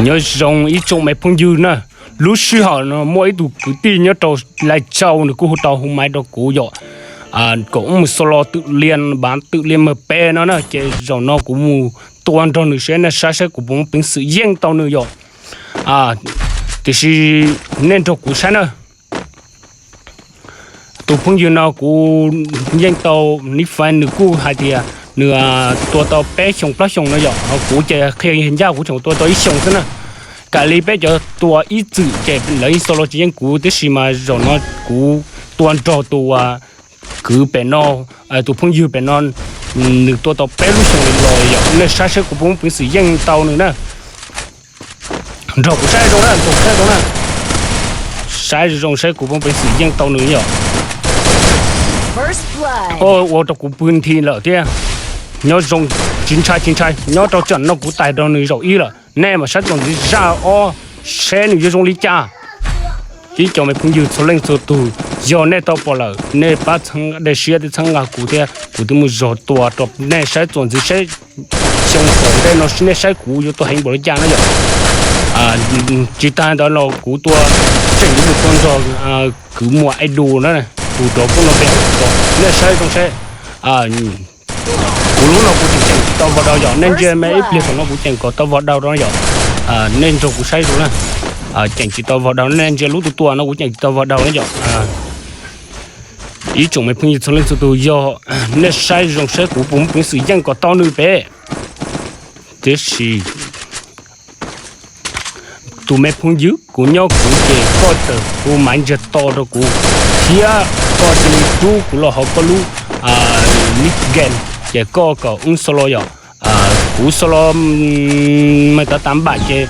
Nyob zoo ib tsoom me phooj ywg na, lub sij hawm no muaj ib tug kwv tij nyob rau Lai Châu nws kuj hu tau hu maiv rau kuv yom, kom wb mus solo twm lias, npav twm lias mawg peb no na, ces zaum no kuv mus tua nrog nws seb nej saib saib kuv puas muaj peev xwm yeej tau nws yom. Tiam sis nej nrog kuv saib na. Tus phooj ywg no kuv yeej tau, nib fai nws kuj hais tias nws tua tau peb xyoos plaub xyoos no yom, ho kuv ces qhia ncaj kuv tseem tua tau ib xyoos xwb na. Kam li peb cov tua ib txwm ces lawv yeej solo tsis yeej kuv, tiam sis mas zaum no kuv tua nrog tus kwv pem no, tus phooj ywg pem no, nws tua tau peb lub xyoos li los yom, nej saib saib kuv puas muaj peev xwm yeej tau nws na. Nrog kuv saib zoo na, nrog kuv saib zoo na. Saib zoo saib kuv puas muaj peev xwm yeej tau nws yom. Ua rau kuv pw nthi lawm thiab. Nyob zoo, tsis ntshai tsis ntshai, nyob rau tsam no kuv tais rau nws zaum ib lawm, nej mam saib txuas ntxiv zaj ob seb nws yuav zoo li cas. Ib co me phooj ywg txhua leej txhua tus, yog nej tau pom lawm nej pab txhawb, dej siab thiab txhawb nqa kuv thiab, kuv twb mus zog tua rau nej saib txuas ntxiv seb xyoo tom ntej no nej saib kuv yuav tua heev npaum li cas na yom. Tsis tas ntawd los kuv tua, tseem yuav mus tua nrog kwv muam Edu na, tus rov pub no pe, nej saib zoo seb. Kuv lub no kuv tseem ceem tsis tau vau daus yom, nej ntsia me ib pliag saum no kuv ceem kom tau vau daus rau yom. Nej nrog kuv saib zoo na. Ceem tsis tau vau daus, nej ntsia lub tus tua no kuv ceem tsis tau vau daus na yom. Ib tsoom me phooj ywg txhua leej txhua tus, yog nej saib zoo saib kuv puas muaj peev xwm yeej kom tau nws pem. Tiam sis tus me phooj ywg, kuv nyob kuv ces koj tawm hu maiv ntsiag to rau kuv, thiab koj cia li rub kuv los hauv koj lub nick game, ces koj kom wb solo yom. Kuv solo mas tav tav npam ces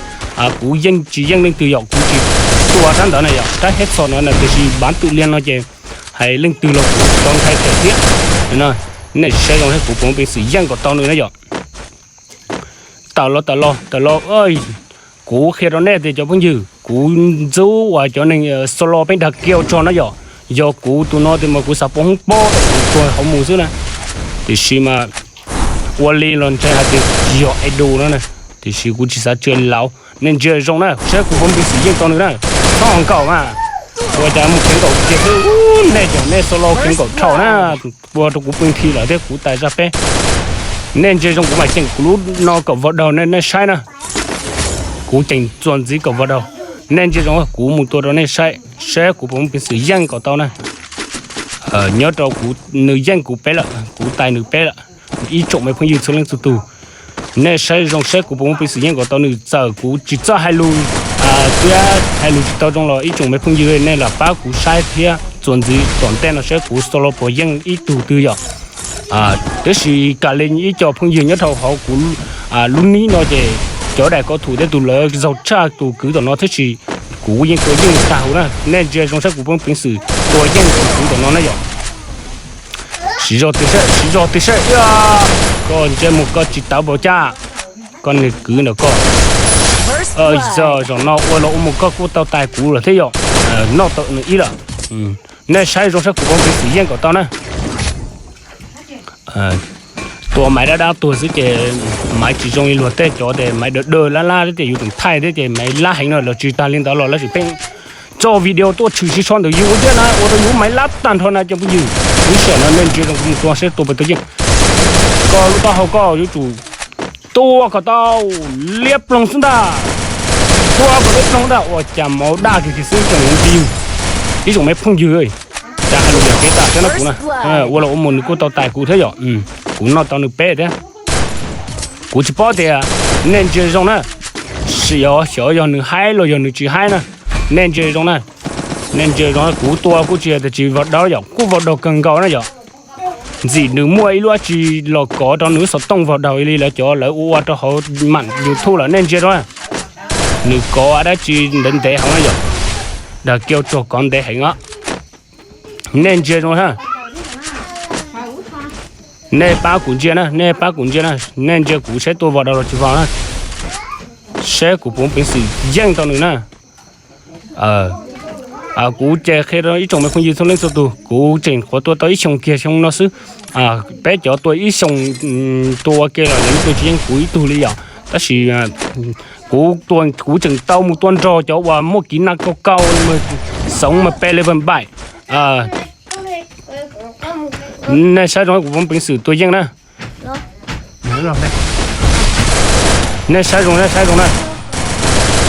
kuv yeej tsis yeej leej twg yom, kuv tsis tua rab ntawd na yom, rab headshot no na, tiam sis npav twm lias no ces hais leej twg los kuv tsis tau ntshai them thiab. Nej saib zoo saib kuv puas muaj peev xwm yeej kom tau nws na yom. Tawm los tawm los tawm los, kuv qhia rau nej tias cov phooj ywg, kuv ntxub uas cov neeg solo peb dag kiau tso na yom. Yog kuv tus no tias mas kuv xav pov hoob pob rau kuv tuag hauv mus xwb na. Tiam sis mas ua li los ntshai hais tias yog Edu no na, tiam sis kuv tsis xav tsw laus. Nej ntsia zoo na, saib kuv puas muaj peev xwm yeej tau nws na. Txhob nkaum mas, ua cas mus khiav nkaum kiag xwb, nej cov nej solo khiav nkaum dhau na. Ua rau kuv pw nthi lawm thiab kuv tais zaj peb. Nej ntsia zoo kuv mam ceem kuv lub no kom vau daus nej saib na. Kuv ceem txuas ntxiv kom vau daus. Nej ntsia zoo kuv mus tua rau nej saib, saib kuv puas muaj peev xwm yeej kom tau na. Nyob rau kuv, nws yeej kuv peb lawm, kuv tais nws peb lawm. Ib tsoom me phooj ywg txhua leej txhua tus, nej saib zoo saib kuv puas muaj peev xwm yeej kom tau nws. Txawm kuv tsis txawj hais lus thiab hais lus tsis tau zoo los ib tsoom me phooj ywg nej lam pab kuv saib thiab txuas ntxiv tom ntej no saib kuv solo puas yeej ib tug twg yom. Tiam sis kam li ib co phooj ywg nyob rau hauv kuv lub nib no ces cov daim ko thum thiab tus lawv zaug tshaj tus kwv tom no thiab, tiam sis kuv yeej tua yeej tag huv na. Nej ntsia zoo saib kuv puas muaj peev xwm tua yeej tus kwv tom no na yom. Siv zog tiag saib, siv zog tiag saib. Koj ntsia mus koj tsis tawv npaum cas, koj niag kwv ntawm koj. Zaum no ua los ua mus koj kuj tau tais kuv lawm thiab yom. Noj tau nws ib lawm. Nej saib zoo saib kuv puas muaj peev xwm yeej kom tau na. Tua maiv dab dab tuag xwb ces maiv tsis zoo li luag tej cov tias maiv daw daw lab lab thiab ces yus tseem thaij thiab ces maiv lab heev no los tsis tas li ntawd los lawv tseem pheej tso video tuaj tshwm sib so ntawm yus thiab na, ua rau yus maiv lab tag nrho na cov phooj ywg. Lub sij hawm no nej ntsia zoo kuv mus tua saib tua puas tau yeej. Koj lub taub hau koj yuav tsum tua kom tau liab ploog xwb ntag. Tua kom liab ploog ntag, ua cas mauv daj kiag kiag xwb tsoom phooj ywg, ib tsoom me phooj ywg. Cas hais lus yam kev tag thiab no kuv na. Ua los ua mus nws kuj tau tais kuv thiab yom. Kuv noj tau nws peb thiab. Kuv tsis paub tias nej ntsia zoo na, xyov yog nws haib los yog nws tsis haib na. Nej ntsia zoo na, nej ntsia zoo na, kuv tua kuj tsis yog tias tsis vau daus yom, kuj vau daus kawg nkaus na yom. Ntxim nws muaj ib lub dab tsi los kov rau nws lub xov tooj vau daus li lawv cov lawv ua ua rau hauv mam YouTube lawm, nej ntsia zoo na. Nws kov dab tsi ntev ntev hauv na yom. Dag kiau tsuag kov ntev heev os. Nej ntsia zoo na. Nej pab kuv ntsia na, nej pab kuv ntsia na, nej ntsia kuv saib tua vau daus los tsis vau na. Saib kuv puas muaj peev xwm yeej tau nws na. Kuv ces qhia rau ib tsoom me phooj ywg txhua leej txhua tus, kuv tseem qhuav tua tau ib xyoos kiag xyoo no xwb. Peb cov tua ib xyoos tua ua ke los yeej tua tsis yeej kuv ib tug li yom. Tab sis kuv Kuv tua, kuv tseem tau mus tua nrog cov uas muaj kis naj kauj kauj, xoov mas peb level npaim. Nej saib zoo kuv muaj peev xwm tua yeej na. Nej saib zoo, nej saib zoo na,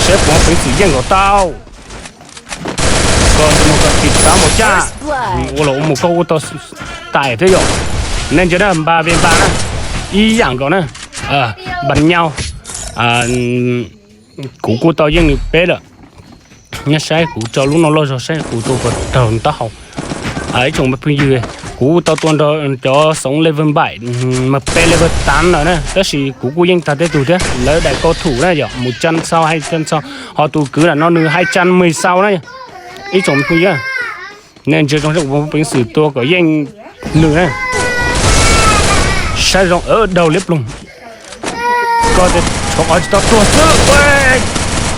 saib kuv muaj peev xwm yeej kom tau. Koj tus mus koj kis tab npaum cas, ua los ua mus koj kuj tau tais thiab yom. Nej ntsia na, npa ve npa na, ib yam nkaus na, npa nyau. Kuv kuj tau yeej nws peb lawm. Nyob saib kuv tso lub no loj zog saib kuv tua puas raug taub hau. Ib tsoom phooj ywg, kuv tau tua nrog cov xoov level npaim, mas peb level tav lawm na, tab sis kuv kuj yeej tag tej tug thiab. Lawv daim kaum thum na yom, mus tsan xau hais tsan xau, ho tus kwv lam no nws hais tsan mej xau na. Ib tsoom phooj ywg, nej ntsia zoo saib kuv peev xwm tua kom yeej nws na. Saib zoo, daug liab ploog. Koj tshuav qhov tsis tau tuag xwb.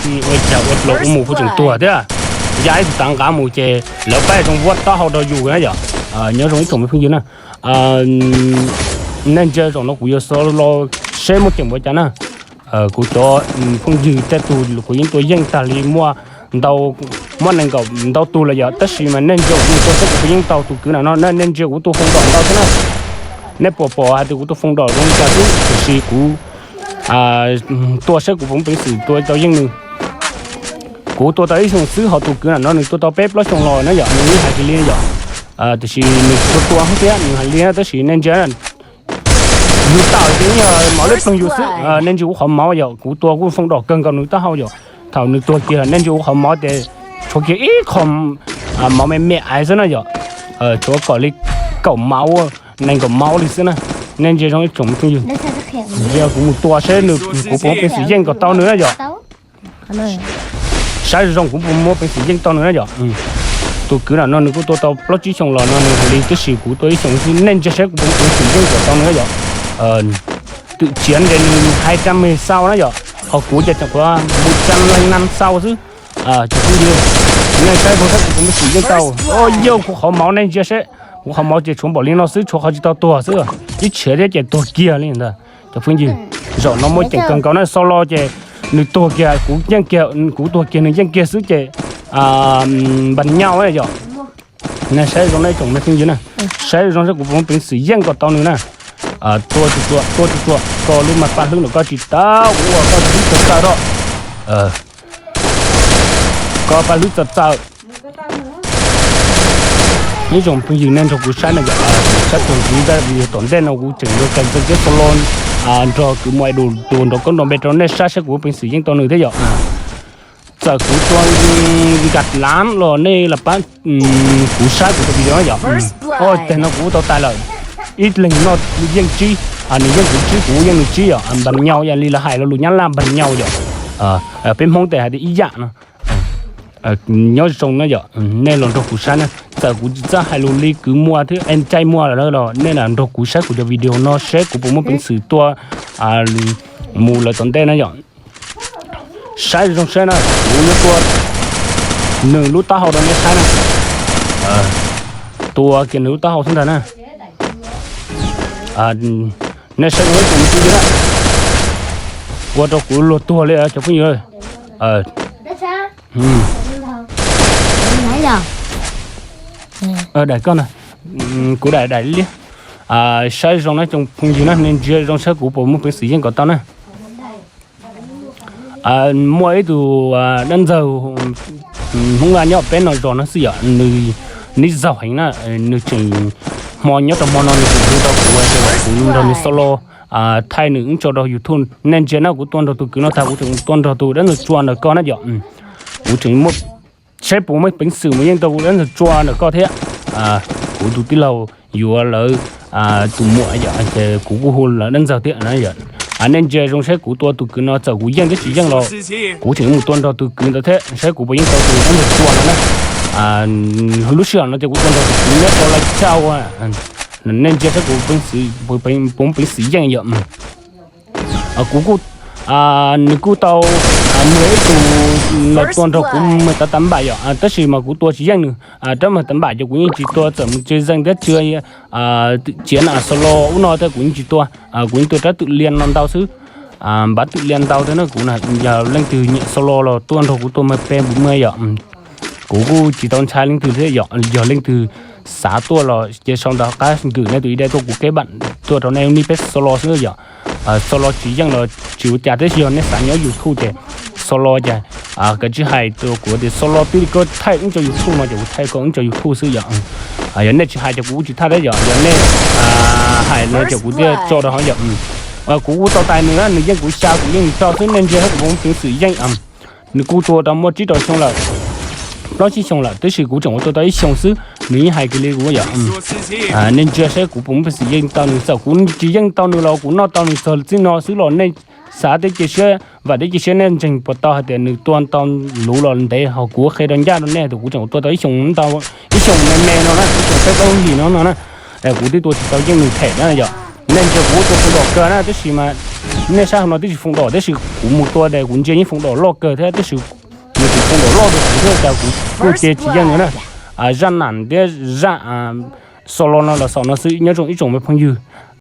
Ua cas ua dlaus ua mus kuj tseem tuag thiab. Ya ib tug tav nqav mus ces lawv pab zoo vuab taub hau rau yus na yom. Nyob zoo ib tsoom me phooj ywg na. Nej ntsia zaum no kuv yuav xav los seb muaj ceem npaum cas na. Kuv cov phooj ywg tej tug kuv yeej tua yeej tag li muaj ntau, muaj nees nkaum ntau tug lawm yom, tab sis mas nej ntsia kuv tua seb kuv puas yeej tau tus kwv na no, nej ntsia kuv tua foom dom ntau xwb na. Nej puas pom hais tias kuv tua foom dom zoo li cas xwb, tiam sis kuv tua seb kuv puas muaj peev xwm tua tau yeej nws. Kuv tua tau ib xyoos xwb ho tus kwv na no nws tua tau peb plaub xyoos los na yom, nws yeej hais tias li yom. Tiam sis nws tua tua thiab nws hais li na, tab sis nej ntsia yus tawm ces yog mov liab ploog yus xwb, nej ntsia kuv qhov mov yom, kuv tua kuj foom dom kawg nkaus nws taub hau yom. Thaum nws tuag kiag nej ntsia kuv qhov mov ces tshuav kiag ib qho mov me me aiv xwb na yom. Tshuav kom li kaum mov, nees nkaum mov li xwb na. Nej ntsia zoo ib tsoom phooj ywg, ntsia kuv mus tua seb kuv puas muaj peev xwm yeej kom tau nws na yom. Saib zoo kuv puas muaj peev xwm yeej tau nws na yom. Tus kwv na no nws kuj tua tau plaub tsib xyoos los no nws hais li, tab sis kuv tua ib xyoos xwb, nej ntsia seb kuv puas muaj peev xwm yeej kom tau nws na yom. Twm tsiav ntes nws hais tsa me xau na yom, ho kuv ces tseem qhuav mus tsa leej nam xau xwb. Cov phooj ywg, nej saib zoo seb kuv puas muaj peev xwm yeej tau. Yog kuv qhov mov nej ntsia seb, kuv qhov mov ces tshuav npaum li no xwb, tshuav qhov tsis tau tuag xwb, ib tshiav thiab ces tuag kiag li ntag. Cov phooj ywg, zaum no muaj ceem kawg nkaus na, xau los ces nws tuag kiag kuv yeej kiag, kuv tuag kiag nws yeej kiag xwb ces npas nyau yom. Nej saib zoo na ib tsoom me phooj ywg na, saib zoo seb kuv puas muaj peev xwm yeej kom tau nws na. Tua tsuag tsuag, tua tsuag tsuag, koj lub mas paj hlwb no koj tsis tau ua, koj hlwb txawv txawv rau. Koj paj hlwb txawv txawv. Ib tsoom phooj ywg nej nrog kuv saib na yom, saib txog kuv zaj video tom ntej no kuv tseem nrog kag ntxeeg thiab solo nrog kwv Muas Idol tus nrog koob nrog npe rau nej saib seb kuv puas muaj peev xwm yeej tau nws thiab yom. Txawm kuv tua nkag lav los nej los pab kuv saib kuv tus video na yom. Ua tag no kuv tau tag lawm. Ib leeg noj yeej tsib, nws yeej kuv tsib kuv yeej nws tsib yom, npas nyau yam li lawv hais lo lus Nyab Laj npas nyau yom. Peb Hmoob tes hais tias ib yam no. Nyob zoo na yom, nej los nrog kuv saib na, txawm kuv tsis txawj hais lus li kwv Muas thiab Ncaij Muas lawm los nej los nrog kuv saib kuv cov video no seb kuv puas muaj peev xwm tua mus lawm tom ntej na yom. Saib zoo saib na, kuv yuav tua nws lub taub hau rau nej saib na. Tua kiag nws lub taub hau xwb ntag na. Nej saib zoo ib tsoom me phooj ywg na, ua rau kuv luag tuag li cov phooj ywg. Daim koj na, kuv daim daim liab. Saib zoo na tsoom phooj ywg na, nej ntsia zoo saib kuv puas muaj peev xwm yeej kom tau na. Muaj ib tug dab ntxawg Hmoob Vaj nyob peb no zos no xwb yom, nws nib zaug heev na, nws tseem hmo nyob rau hmo no nws tseem hu rau kuv tias kuv nrog nws solo thaij nws wb tso rau YouTube. Nej ntsia na, kuv tuaj nrog tus kwv no tag kuv tseem tuaj nrog tus dab ntxawg tsua ntawm ko na yom. Kuv tseem muaj, saib puas muaj peev xwm mus yeej tau kuv dab ntxawg tsua ntawm ko thiab. Kuv tus tij laug yuav lawv tus muam yom, ces kuv kuj hu lawv dab ntxawg thiab. Nej ntsia zoo saib kuv tua tus kwv no txawm kuv yeej thiab tsis yeej los kuv tseem mus tua nrog tus kwv ntawd thiab saib kuv puas yeej tau tus dab ntxawg tsua no na. Lub sij hawm no ces kuv tua nrog tus kwv nyob rau Laj Chau. Nej ntsia saib kuv puas muaj peev xwm yeej yom. Kuv kuj, nws kuj tau muag ib tug los tua nrog kuv mas tav tav npam yom, tab sis mas kuv tua tsis yeej nws. Rab mas tav npam ces kuv yeej tsis tua, txawm mus tswv zeej thiab tswv twm ciav na solo ub no thiab kuv yeej tsis tua, kuv yeej tua rab twm lias no ntau xwb. npab twm liaj ntau thiab na. Kuv yog leej twg nyiam solo los tuaj nrog kuv tua M P npus ma yom. Kuv kuj tsis tau ntshai leej twg thiab yom, yog leej twg xav tuaj los ces sau ntawv qab nkwm nej tus ID tuaj kuv keb npam tuaj rau nej ua peb solo xwb yom. Solo tsis yeej los tsis ua cas, tab sis yog nej xav nyob YouTube ces solo ces kav tsij hais rau kuv tias solo twb li koj thaij ub rau YouTube no ces kuv thaij koj ub rau YouTube xwb yom. Yog nej tsis hais ces kuv kuj tsis thaij thiab yom, yog nej hais no ces kuv thiaj tso rau hauv yom. Kuv kuj tau tais nws na, nws yeej kuv xya kuv yeej nws rau xwb, nej ntsia saib kuv peev xwm yeej. Nws kuj tua tau muaj tsib rau xyoo lawm, plaub tsib xyoo lawm, tab sis kuv tseem ua tua tau ib xyoos xwb, nws yeej hais kiag li kuv yom. Nej ntsia saib kuv peev xwm yeej tau nws, txawm kuv tsis yeej tau nws los kuv noj tau nws txog txij no xwb los nej xav teb cia siab, vam teb cia siab nej ntseeg puas tau hais tias nws tua tau luv los ntev, ho kuv qhia rau ncaj rau nej tias kuv tseem tua tau ib xyoos ntau, ib xyoos me me no na, ib xyoos peb plaub hlis no no na. Kuv twb tua tsis tau yeej nws them na yom. Nej ntsia kuv tua foom dom kawg na, tab sis mas nej sab hauv no twb tsis foom dom, tab sis kuv mus tua ces kuv ntsia yeej foom dom loj kawg thiab, tab sis nws tsis foom dom loj rau kuv thiab cas kuv kuj cia tsis yeej na. Zaj nam thiab zaj solo no los xaus no xwb, nyob zoo ib tsoom me phooj ywg.